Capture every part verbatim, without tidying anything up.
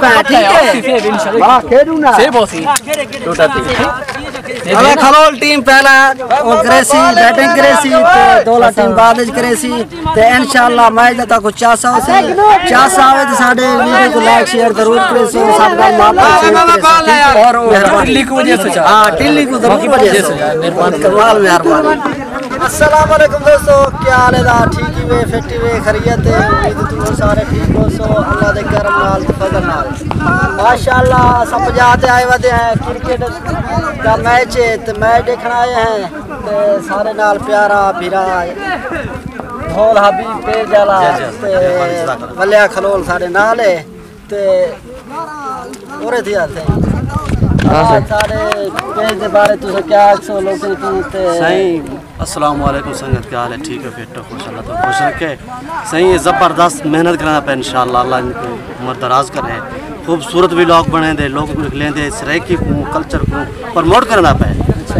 ٹھیک ہے؟ واہ، کھیݙوں نا۔ سیب ہوسی۔ ٹوٹا تھی۔ اوے کھلول ٹیم پہلا او کریسی، بیٹنگ کریسی تے دولا ٹیم بعد وچ کریسی۔ تے انشاءاللہ میچ دا تاکو چاسا ہوسی۔ چاسا ہوے تے ساڈے ویڈیو کو لائک، شیئر ضرور کریسو، سب نال محبت شیئر کریسو۔ ٹھیک ہے؟ اور مہربانی۔ ٹلی کو وجہ سے چاہ۔ ہاں، ٹلی کو ضرور وجہ سے۔ مہربانی۔ کمال مہربانی۔ السلام علیکم دوستو، کیا حال ہے دا؟ ٹھیک ہی وے، فٹ ہی وے، خیریت ہے؟ امید تم سارے ٹھیک ہو سو، اللہ دے کرم نال تے فضل نال۔ ماشاءاللہ، اساں پنجاب تے آئے ودے ہیں، کرکٹ دا میچ ہے تے میچ دیکھݨ آئے ہیں تے سارے نال پیارا بھرا ڈھول حبیب پیج والا تے ولیا کھلول سارے نال ہے۔ تے اورے تھی آتے ہیں۔ ہاں سر۔ سارے پیج دے بارے تساں کیا آکھسو لوکاں کوں تے؟ سائیں، السلام علیکم سنگت، کیا حال ہے؟ ٹھیک ہے، فٹ ہو؟ خوش، اللہ تعالیٰ خوش رکھے۔ سائیں، یہ زبردست محنت کرنا پہ، انشاءاللہ اللہ ان کو عمر دراز کرے۔ خوبصورت ولاگ بنے دے، لوگ کو لکھ لیں دے، سرائیکی کو، کلچر کو پروموٹ کرنا پہ۔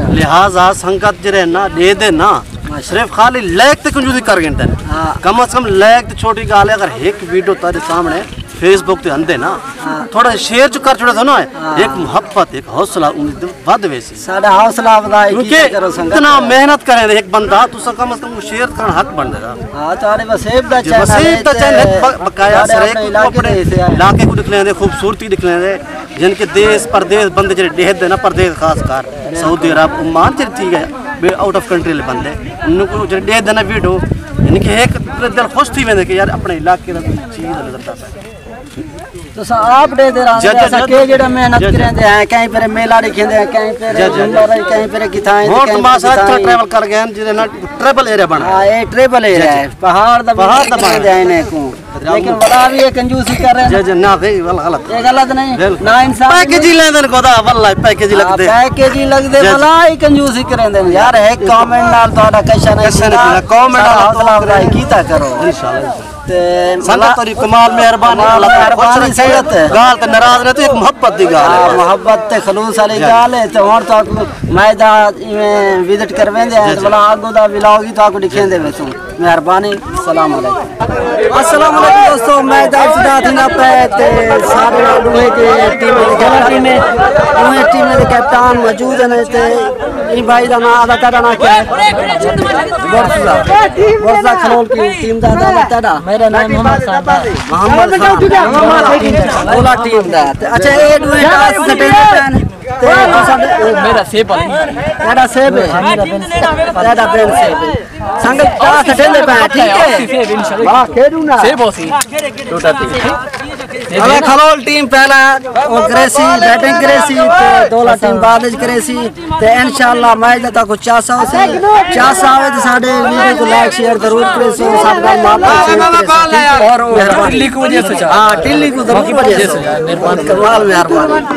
لہذا سنگت جڑے نا دے دے نا، صرف خالی لائک تے کنجوسی کر گھنٹے نے۔ ہاں۔ کم از کم لائک تے چھوٹی گال ہے، اگر ایک ویڈیو تیرے سامنے فیس بک تے آندے نا، ہاں۔ تھوڑا شیئر جو کر چھوڑے تھا نا، ہاں۔ ایک محبت، ایک حوصلہ ان دے ودھ ویسی۔ ساڈا حوصلہ افزائی کیتا کرو سنگت۔ اتنا محنت کریں دے ایک بندہ، تساں کم از کم شیئر کرن حق بندا ہے۔ ہاں، تہاڈے وسیب دا جی، چینل وسیب ہے دا تے چینل ہے، ب-، بقایا تہاڈے سرائیکی اپنے علاقے اپنے دے حصے آئے۔ علاقے کو دکھ لیں دے، خوبصورتی دکھ لیں دے، یعنی کہ دیس پردیس بندے جڑے ڈیہدے نا، پردیس خاص کر سعودی عرب، عمان جڑے تھی گئے، بے آؤٹ آف کنٹری والے بندے، انہوں کو جڑے ڈیہدے نا ویڈیو، یعنی کہ ایک دل خوش تھی ویندے کہ یار اپنے علاقے دا کوئی چیز نظر آتا ہے۔ تساں آپ ݙیہدے رہندے، جی، جی، اساں جی۔ کہ جڑا محنت جی، جی۔ کریندے ہیں، کہیں پرے میلہ ݙکھیندے ہیں، کہیں پرے جی، جی، جی۔ جمبر، کہیں پرے کتھائیں، ہݨ کہیں تو ماسا پرے اتھاں کتھائیں۔ ٹریول کر ڳئے ہیں، جڑے نا ٹریول ایریا بݨ ڳئے۔ ہاں، اے ٹریول ایریا جی، جی۔ ہے، پہاڑ دا پہاڑ دا بݨ ڳئے ہیں۔ لیکن ولا وی اے کنجوسی کر رہے ہیں۔ جی، جی، نہ، بھئی، ولا غلط۔ اے غلط نہیں؟ بالکل۔ نا انصافی پیکج ہی لیندے نے خدا، واللہ پیکج ہی ہاں، لڳدے۔ پیکج ہی لڳدے، جی، جی۔ ولا ہی کنجوسی کریندے نے۔ یار، ایک کمنٹ نال تہاݙا کشا نہیں کشا نہیں تھیندا۔ تھیندا۔ کمنٹ ساݙا نال حوصلہ افزائی کیتا کرو۔ انشاءاللہ۔ تے سنگت تیری کمال مہربانی، کمال اللہ تعالیٰ خوش مہربانی رکھے۔ سنگت۔ ڳالھ تے ناراض نہ تھی، ایک محبت دی ڳالھ ہے ہاں، بس۔ محبت تے خلوص والی جی۔ ڳالھ ہے۔ تے ہݨ تہاکوں میچ دا ایویں وزٹ کرویندے ہیں، جی، جی۔ بھلا اڳوں دا ولاگ ہی تہاکوں ݙکھیندے ویسوں۔ مہربانی، السلام علیکم۔ السلام علیکم دوستو، میچ دا ابتدا تھیندا پئے تے سارے ݙوہیں ٹیمیں دے کیپٹن، ݙوہیں ٹیمیں دے کیپٹن موجود ہیں تے ایں بھائی دا ناں، ادا تیݙا ناں کیا ہے؟ مرتضی۔ مرتضی کھلول کی ٹیم دا، ادا تیݙا؟ میرا نام محمد سردار۔ محمد سردار۔ اولا ٹیم دا۔ تے اچھا، اے ݙوہیں ٹاس سٹیندے پئے نے۔ تے تساں دے، میرا سیب ہے۔ تیݙا سیب ہے۔ ہاں، میرا بن سیب۔ تیݙا بن سیب ہے۔ سنگت ٹاس سٹیندے پئے، ٹھیک ہے؟ سیب، انشاءاللہ۔ واہ، کھیݙوں نا۔ سیب ہوسی۔ ٹوٹا تھی۔ اوے کھلول ٹیم پہلا او کریسی، بیٹنگ کریسی، تے دولا ٹیم بعد وچ کریسی، تے انشاءاللہ میچ دا تاکو چاسا ہوسی۔ چاسا ہوے تے ساڈے ویڈیو کو لائک، شیئر ضرور کریسو، سب نال محبت شیئر کریسو۔ اور مہربانی۔ ٹلی کو وجہ سے چاہ۔ ہاں، ٹلی کو ضرور وجہ سے۔ مہربانی۔ کمال مہربانی۔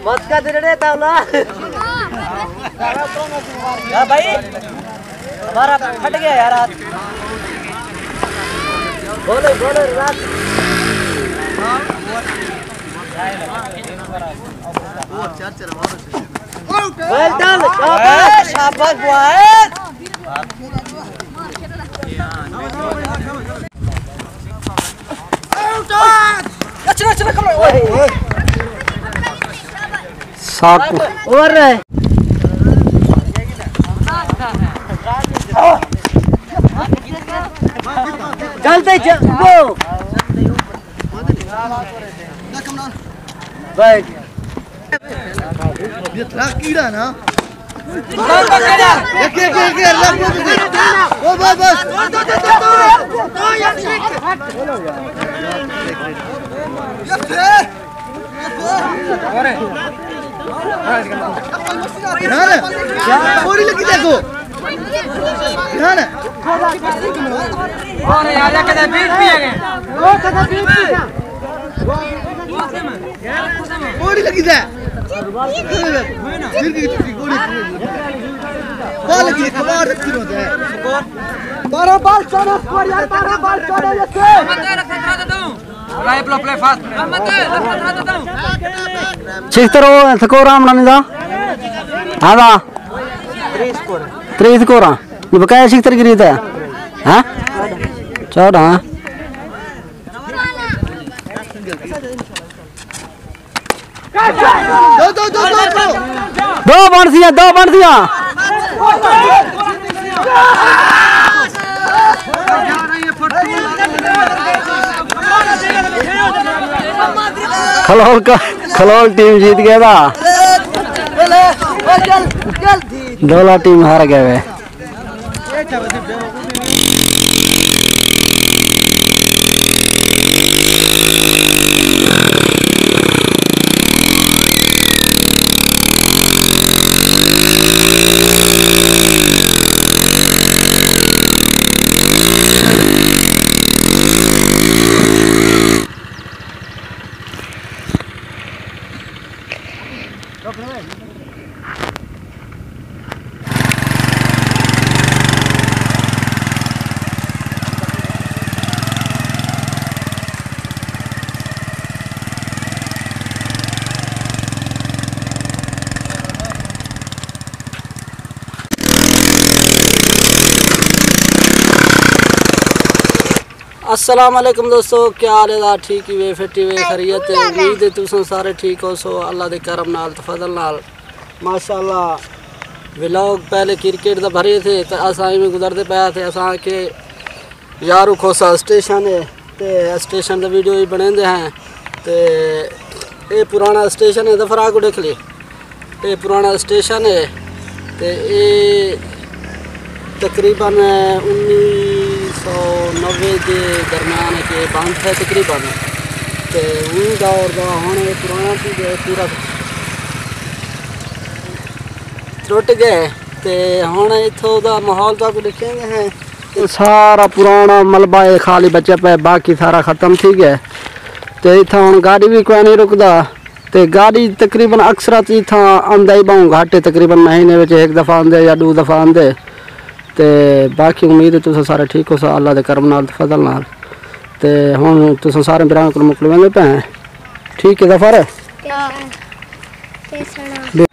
مت کا دے رہے تھا نا۔ یا بھائی، ہمارا پھٹ گیا یار ہاتھ۔ بولے، بولے، رات۔ Well done، شاباش۔ شاباش بوائز۔ ساکو۔ اوور ہے۔ جلدی جلدی۔ بیٹھ۔ یہ تھا کیڑا نا؟ ایک، ایک، ایک، ایک، اللہ کو دے۔ وہ بس، بس۔ یار، تھوڑی لگی دیکھو۔ یار۔ اور یار، کدے بیٹ بھی ہے۔ کوڑی لگی دے۔ پھر کی چکی کوڑی۔ بال لگی دے، کمار رکھی رو دے۔ بارہ بال چوڑا اسکور یار، بارہ بال چوڑا یار۔ چھہتر او سکور آمنا نہیں دا۔ ہاں دا۔ تریس سکور۔ یہ بقایا چھہتر کی ریت ہے۔ ہاں؟ چوݙاں۔ دو بݨسیاں، دو بݨسیاں۔ کھلول کا، کھلول ٹیم جیت ڳئے دا۔ ڈولا ٹیم ہار ڳئے وے۔ السلام علیکم دوستو، کیا حال ہے؟ ٹھیک ہی وے، فٹ ہی وے، خیریت ہے؟ امید ہے تساں سارے ٹھیک ہو سو، اللہ دے کرم نال تے فضل نال۔ ماشاءاللہ، ولاگ پہلے کرکٹ دا بھرے تھے تے اساں ایویں گزردے پئے تھے، اساں کہ یارو کھوسا اسٹیشن ہے تے اسٹیشن دا ویڈیو ہی بݨیندے ہیں۔ تے اے پراݨا اسٹیشن ہے، ظفر آ کو ݙیکھ لے۔ اے پراݨا اسٹیشن ہے تے اے تقریباً انیس سو نوے دے درمیان ہے کہ بند ہے تقریباً۔ تے اوں دور دا ہݨ اے پراݨا تھی ڳئے، پورا ٹرٹ ڳئے۔ تے ہݨ اتھوں دا ماحول تہاکوں ݙکھیندے ہیں۔ سارا پراݨا ملبہ ہے، خالی بچے پئے، باقی سارا ختم تھی ڳئے۔ تے اتھاں ہݨ گاݙی وی کوئی نہیں رکدا۔ تے گاݙی تقریباً اکثرت اتھاں آندا ہی ٻہوں گھٹ ہے، تقریباً مہینے وچ ہک دفعہ آندے یا ݙو دفعہ آندے۔ تے باقی امید ہے تساں سارے ٹھیک ہوسو اللہ دے کرم نال تے فضل نال۔ تے ہݨ تساں سارے بھراواں کوں موکل ویندے پئے ہیں۔ ٹھیک ہے ظفر؟ ٹھیک ہے۔ تے سلام۔